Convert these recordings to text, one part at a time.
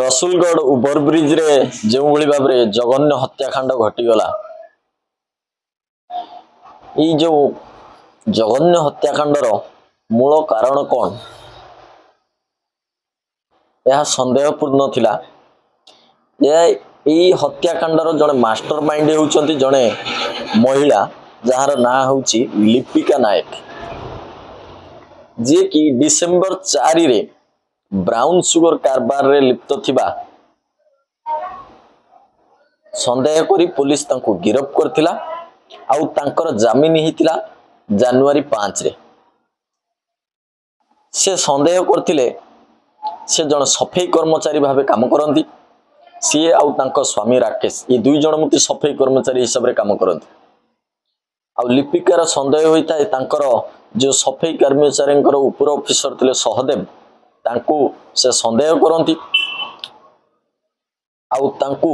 ରସୁଲଗଡ଼ ଓଭରବ୍ରିଜରେ ଯେଉଁଭଳି ଭାବରେ ଜଘନ୍ୟ ହତ୍ୟାକାଣ୍ଡ ଘଟିଗଲା, ଏଇ ଯେଉଁ ଜଘନ୍ୟ ହତ୍ୟାକାଣ୍ଡର ମୂଳ କାରଣ କ'ଣ, ଏହା ସନ୍ଦେହପୂର୍ଣ୍ଣ ଥିଲା। ଏଇ ହତ୍ୟାକାଣ୍ଡର ଜଣେ ମାଷ୍ଟର ମାଇଣ୍ଡ ହେଉଛନ୍ତି ଜଣେ ମହିଳା, ଯାହାର ନାଁ ହେଉଛି ଲିପିକା ନାୟକ, ଯିଏକି ଡିସେମ୍ବର 4ରେ ବ୍ରାଉନ ସୁଗର କାରବାରରେ ଲିପ୍ତ ଥିବା ସନ୍ଦେହ କରି ପୋଲିସ ତାଙ୍କୁ ଗିରଫ କରିଥିଲା। ଆଉ ତାଙ୍କର ଜାମିନ ହେଇଥିଲା ଜାନୁଆରୀ 5ରେ। ସେ ସନ୍ଦେହ କରିଥିଲେ, ସେ ଜଣେ ସଫେଇ କର୍ମଚାରୀ ଭାବେ କାମ କରନ୍ତି। ସିଏ ଆଉ ତାଙ୍କ ସ୍ୱାମୀ ରାକେଶ, ଏ ଦୁଇ ଜଣ ମୂର୍ତ୍ତି ସଫେଇ କର୍ମଚାରୀ ହିସାବରେ କାମ କରନ୍ତି। ଆଉ ଲିପିକାର ସନ୍ଦେହ ହୋଇଥାଏ, ତାଙ୍କର ଯେଉଁ ସଫେଇ କର୍ମଚାରୀଙ୍କର ଉପର ଅଫିସର ଥିଲେ ସହଦେବ, ତାଙ୍କୁ ସେ ସନ୍ଦେହ କରନ୍ତି ଆଉ ତାଙ୍କୁ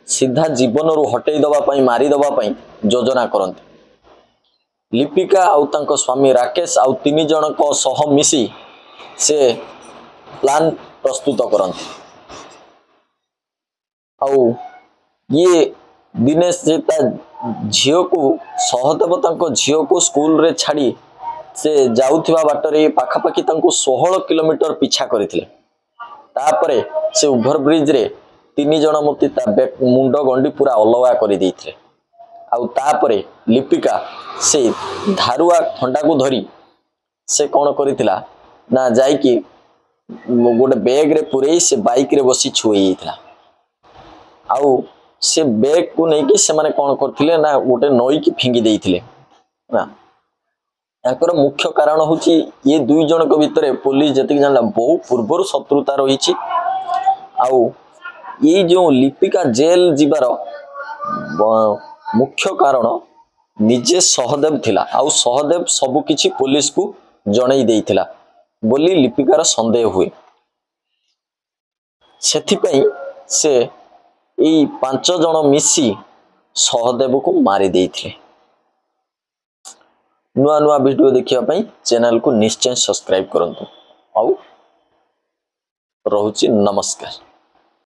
ସିଧା ଜୀବନରୁ ହଟେଇ ଦେବା ପାଇଁ, ମାରିଦେବା ପାଇଁ ଯୋଜନା କରନ୍ତି। ଲିପିକା ଆଉ ତାଙ୍କ ସ୍ୱାମୀ ରାକେଶ ଆଉ 3 ଜଣଙ୍କ ସହ ମିଶି ସେ ପ୍ଲାନ୍ ପ୍ରସ୍ତୁତ କରନ୍ତି। ଆଉ ଇଏ ଦିନେ ସେ ତା ଝିଅକୁ, ସହଦେବ ତାଙ୍କ ଝିଅକୁ ସ୍କୁଲରେ ଛାଡ଼ି ସେ ଯାଉଥିବା ବାଟରେ ପାଖାପାଖି ତାଙ୍କୁ 16 କିଲୋମିଟର ପିଛା କରିଥିଲେ। ତାପରେ ସେ ଓଭରବ୍ରିଜରେ 3 ଜଣ ମୂର୍ତ୍ତି ତା ମୁଣ୍ଡ ଗଣ୍ଡି ପୁରା ଅଲଗା କରିଦେଇଥିଲେ। ଆଉ ତାପରେ ଲିପିକା ସେ ଧାରୁଆ ଖଣ୍ଡାକୁ ଧରି ସେ କ'ଣ କରିଥିଲା ନା, ଯାଇକି ଗୋଟେ ବ୍ୟାଗରେ ପୂରେଇ ସେ ବାଇକରେ ବସି ଛୁଏଇ ଯାଇଥିଲା। ଆଉ ସେ ବ୍ୟାଗକୁ ନେଇକି ସେମାନେ କ'ଣ କରିଥିଲେ ନା, ଗୋଟେ ନଈକି ଫିଙ୍ଗି ଦେଇଥିଲେ। ନା, ତାଙ୍କର ମୁଖ୍ୟ କାରଣ ହେଉଛି ଇଏ ଦୁଇ ଜଣଙ୍କ ଭିତରେ ପୋଲିସ ଯେତିକି ଜାଣିଲା ବହୁ ପୂର୍ବରୁ ଶତ୍ରୁତା ରହିଛି। ଆଉ ଏଇ ଯେଉଁ ଲିପିକା ଜେଲ ଯିବାର ମୁଖ୍ୟ କାରଣ ନିଜେ ସହଦେବ ଥିଲା, ଆଉ ସହଦେବ ସବୁ କିଛି ପୋଲିସକୁ ଜଣେଇ ଦେଇଥିଲା ବୋଲି ଲିପିକାର ସନ୍ଦେହ ହୁଏ। ସେଥିପାଇଁ ସେ ଏଇ 5 ଜଣ ମିଶି ସହଦେବକୁ ମାରି ଦେଇଥିଲେ। ନୂଆ ନୂଆ ଭିଡ଼ିଓ ଦେଖିବା ପାଇଁ ଚ୍ୟାନେଲକୁ ନିଶ୍ଚୟ ସବସ୍କ୍ରାଇବ କରନ୍ତୁ। ଆଉ ରହୁଛି, ନମସ୍କାର।